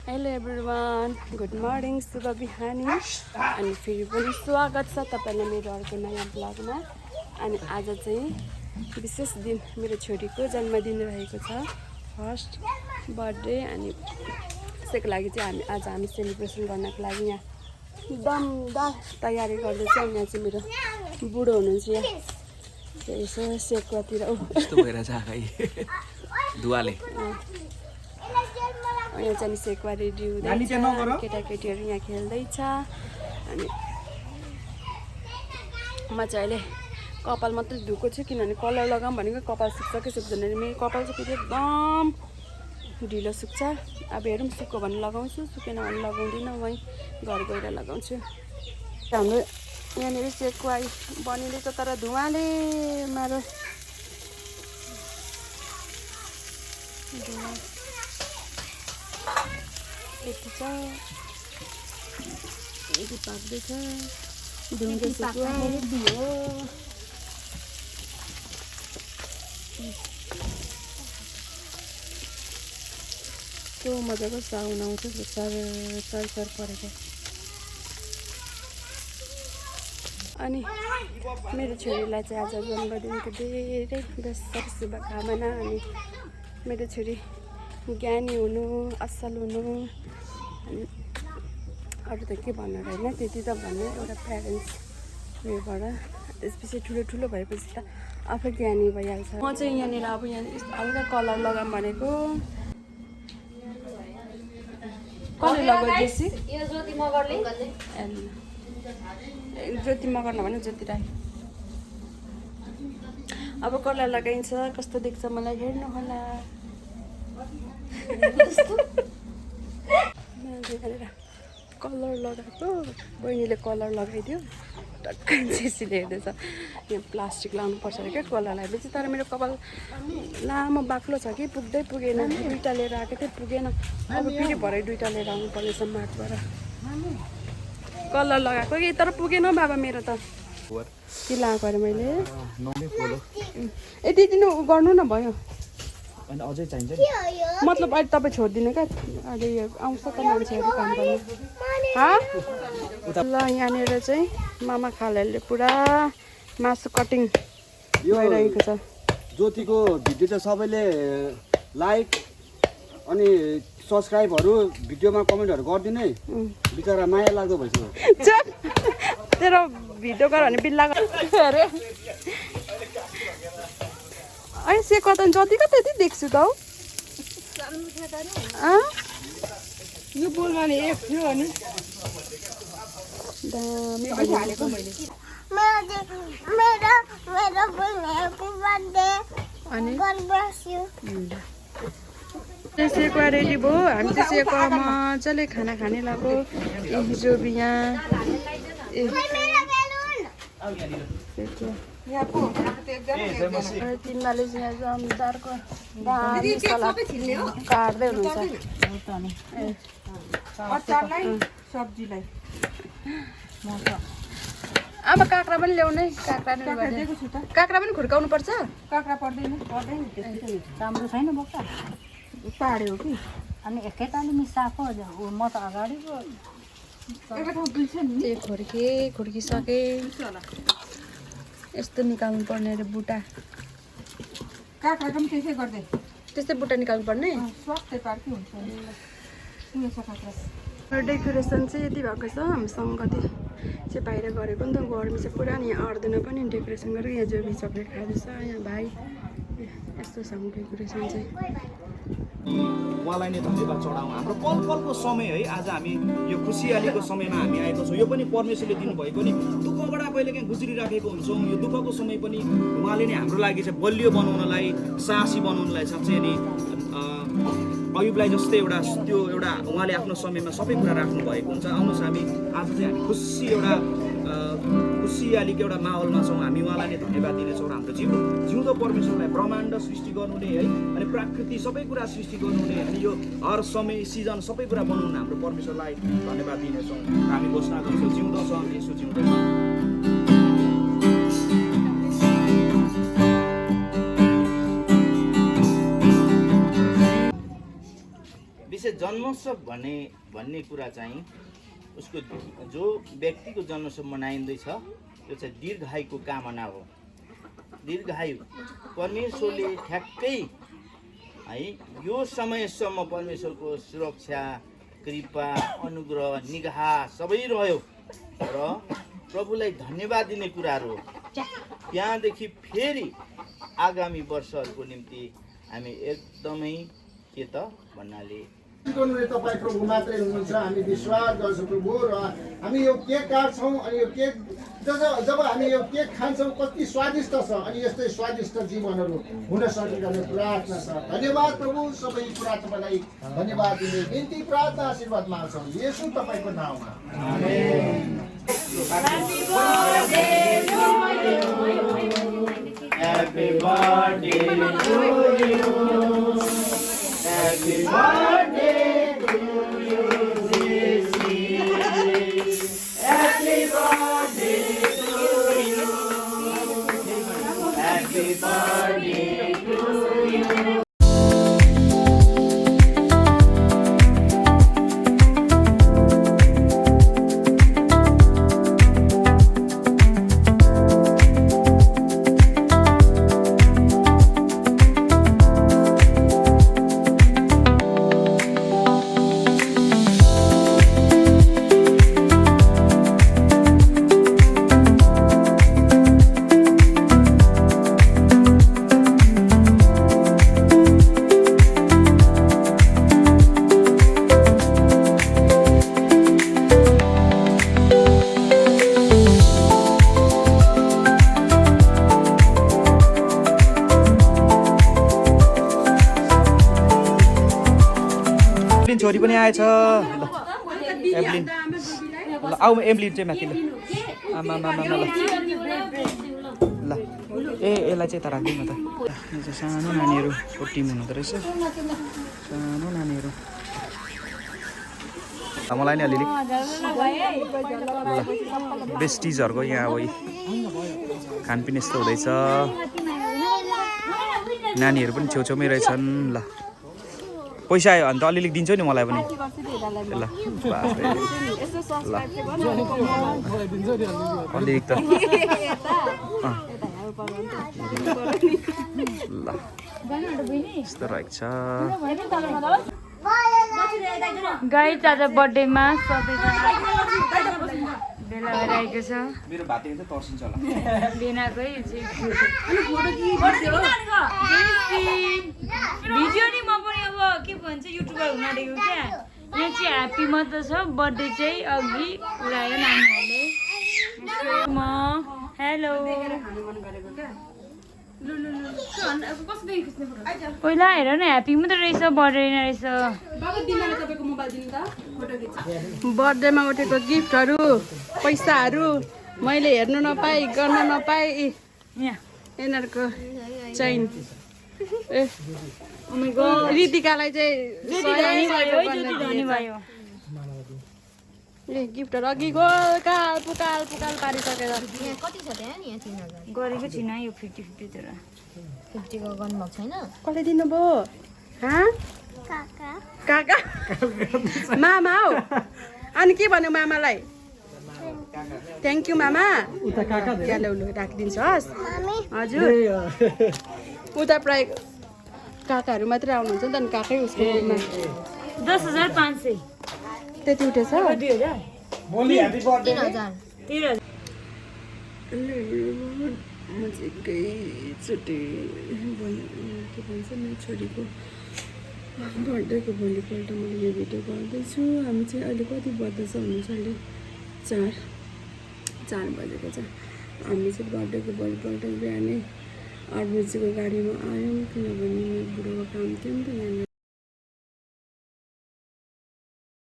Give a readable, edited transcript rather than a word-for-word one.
Hello everyone, good morning, शुभ बिहानी अनि फेरि पनि स्वागत छ तपाईँलाई मेरो अर्को नयाँ ब्लगमा। अनि आज चाहिँ विशेष दिन मेरो छोरीको जन्मदिन रहेको छ, फर्स्ट बर्थडे। अनि त्यसैको लागि चाहिँ आज हामी सेलिब्रेसन गर्नको लागि यहाँ दमदार तयारी गर्दैछ। अनि यहाँ चाहिँ मेरो बुढो हुनुहुन्छ, यहाँ यसो सेकुवातिर यस्तो भइरहेछ आँखा धुवाले। यहाँ चाहिँ सेकुवा रेडी हुँदैछ, केटाकेटीहरू यहाँ खेल्दैछ। अनि म चाहिँ अहिले कपाल मात्रै धुएको छु, किनभने कलर लगाऊँ भनेको कपाल सुक्छ कि सुक्दैन। मेरो कपाल चाहिँ फेरि एकदम ढिलो सुक्छ। अब हेरौँ, सुक्यो भने लगाउँछु, सुकेन भने लगाउँदिनँ, वहीँ घर गएर लगाउँछु। हाम्रो यहाँनिर सेकुवा बनिँदैछ, तर धुवाले मारो यति छ, यति पाक्दैछ। ढुङ्गे सेकुवा दियो। त्यो मजाको साउन्ड आउँछ, सर परेको। अनि मेरो छोरीलाई चाहिँ आज जन्मदिनको धेरै बेसर शुभकामना। अनि मेरो छोरी ज्ञानी हुनु, असल हुनु, अनि अरू त के भन्नु होइन, त्यति त भन्ने एउटा प्यारेन्ट्स उयोबाट। त्यसपछि ठुलो भएपछि त आफै ज्ञानी भइहाल्छ। म चाहिँ यहाँनिर अब यहाँ हल्का कलर लगाऊँ भनेको। कसले लगायो जेसी? ज्योति मगर नभने ज्योति राई। अब कलर लगाइन्छ, कस्तो देख्छ मलाई हेर्नु होला। कलर लगाएको, बहिनीले कलर लगाइदियो। टक्कै जेसीले हेर्दैछ, यहाँ प्लास्टिक लाउनुपर्छ अरे क्या कलर लगाएपछि। तर मेरो कपाल लामो बाक्लो छ कि पुगेन। दुईवटा लिएर आएको थिएँ, पुगेन। अब फेरि भरे दुईवटा लिएर आउनु पर्नेछ मार्टबाट। कलर लगाएको कि तर पुगेन हौ बाबा मेरो त। के लगाएको अरे मैले? ए दिनु गर्नु न भयो। अझै चाहिन्छ मतलब अहिले तपाईँ छोडिदिनु क्या, अहिले आउँछ त मान्छेहरू काम गर्नु। ल यहाँनिर चाहिँ मामा खालाहरूले पुरा मासु कटिङ भइरहेको छ। ज्योतिको भिडियो चाहिँ सबैले लाइक अनि सब्सक्राइबहरू, भिडियोमा कमेन्टहरू गरिदिनु है। बिचरा माया लाग्दो भइसक्यो। तेरो भिडियो गर भने बिल्ला अरे अहिले सेकुवा त जतिको त्यति देख्छु त हौ। यो बोलमा नि एक थियो अनि हालेको मैले। अनि सेकुवा रेडी भयो। हामी चाहिँ सेकुवा मजाले खाना खाने लाग्यो। हिजो बिहा तिमीले यहाँ जमदारको काट्दै हुनुहुन्छ सब्जीलाई। अब काँक्रा पनि ल्याउनै, काँक्रा पनि खुर्काउनु पर्छ। काँक्रा पर्दैन राम्रो छैन बोक्दा पाड्यो कि। अनि एकैतालि मिसाएको म त अगाडि खुर्किसके। यस्तो निकाल्नु पर्ने अरे बुटा। काँक्राको पनि त्यसै गर्दै त्यस्तै बुटा निकाल्नु पर्ने। स्वास्थ्य पार्टी हुन्छ काँक्रा। डेकोरेसन चाहिँ यति भएको छ। हामी सङ्गति चाहिँ बाहिर गरेको नि त, गर्मी चाहिँ पुरा। नि यहाँ अर्दैन पनि डेकोरेसन गरेको। यहाँ जोबी चक्लेट खाँदैछ, यहाँ भाइ। यस्तो छ डेकोरेसन चाहिँ। उहाँलाई नै धन्यवाद चढाउँ। हाम्रो पलको समय है, आज हामी यो खुसियालीको समयमा हामी आएको छौँ। यो पनि परमेश्वरले दिनुभएको नि दुःखबाट कहिलेकाहीँ गुज्रिराखेको हुन्छौँ। यो दुःखको समय पनि उहाँले नै हाम्रो लागि चाहिँ बलियो बनाउनलाई, साहसी बनाउनलाई साँच्चै नि अयुबलाई जस्तै त्यो एउटा उहाँले आफ्नो समयमा सबै कुरा राख्नु भएको हुन्छ। आउनुहोस् हामी आज चाहिँ हामी खुसियालीको एउटा माहौलमा छौँ। हामी उहाँलाई नै धन्यवाद दिनेछौँ। हाम्रो जिउँदो परमेश्वरलाई, ब्रह्माण्ड सृष्टि गर्नुहुने है, अनि प्रकृति सबै कुरा सृष्टि गर्नुहुने, अनि यो हर समय सिजन सबै कुरा बनाउनु हाम्रो परमेश्वरलाई धन्यवाद दिनेछौँ। हामी घोषणा गर्छौँ, जिउँदो छ यसो जिउँदो छ। विशेष जन्मोत्सव भन्ने कुरा चाहिँ उसको जो व्यक्तिको जन्मोत्सव मनाइँदैछ त्यो चाहिँ दीर्घायुको कामना हो। दीर्घायु परमेश्वरले ठ्याक्कै है यो समयसम्म परमेश्वरको सुरक्षा, कृपा, अनुग्रह, निगाह सबै रह्यो र प्रभुलाई धन्यवाद दिने कुराहरू हो। त्यहाँदेखि फेरि आगामी वर्षहरूको निम्ति हामी एकदमै के त भन्नाले तपाईँ प्रभु मात्रै हुनुहुन्छ। हामी विश्वास गर्छौँ प्रभु र हामी यो केक काट्छौँ अनि यो केक जब हामी यो केक खान्छौँ कति स्वादिष्ट छ अनि यस्तै स्वादिष्ट जीवनहरू हुन सकिरहने प्रार्थना छ। धन्यवाद प्रभु, सबै कुरा तपाईँलाई धन्यवाद दिने बिन्ती प्रार्थना आशीर्वाद माग्छौँ येशू तपाईँको नाउँमा। Happy birthday to you. Happy birthday to you, Sissy. Happy birthday to you. Happy birthday to you. छोरी पनि आएछ ल एभलिन ल आऊ एभलिन चाहिँ माथि ल आमा मामा ल ल यसलाई चाहिँ त राख्दिनु त यो चाहिँ सानो नानीहरूको टिम हुँदो रहेछ सानो नानीहरू मलाई नि अलिअलि ल बेस्टिजहरूको यहाँ अब खानपिन यस्तो हुँदैछ नानीहरू पनि छेउछेउमै रहेछन् ल पैसा आयो भने त अलिअलि दिन्छौ नि मलाई पनि ल ल अलिक त ल यस्तो रहेछ गाई आज बर्थडेमा बेला भएर आएको छ। मेरो भात चाहिँ तर्सिन्छ होला बेनाकै भिडियो नि म पनि अब के भन्छ युट्युबर हुन आँटेको क्या। यहाँ चाहिँ ह्याप्पी मात्र छ, बर्थडे चाहिँ अघि उडायो नानीहरूले। म हेलो पहिला हेर न ह्याप्पी मात्रै रहेछ, बर्थडे रहेछ। बर्थडेमा उठेको गिफ्टहरू पैसाहरू मैले हेर्नु नपाएँ गर्न नपाएँ यिनीहरूको चैन ए रितिकालाई चाहिँ ए गिफ्टहरू अघि काल पुकाल पारिसकेर कति छ त्यहाँ नि? 3000 गरेको छैन यो 50-50 तर 50 को गर्नुभएको छैन। कसले दिनुभयो? काका मामा हौ। अनि के भन्यो मामालाई? थ्याङ्क यू मामा। ल्याउ राखिदिन्छ हस् हजुर। उता प्राय काकाहरू मात्रै आउनुहुन्छ नि त, अनि काकै उसको 10,500 त्यति उठेछ। 2000 3000 म चाहिँ एकैचोटि के भन्छ मेरो छोरीको बर्थडेको भोलिपल्ट मैले यो भिडियो गर्दैछु। हामी चाहिँ अहिले कति बज्दैछ भन्नुहोस्? अहिले 4 बजेको छ। हामी चाहिँ बर्थडेको भोलिपल्ट बिहानै 8 बजीको गाडीमा आयौँ, किनभने मेरो बुढोको काम थियो नि त यहाँ।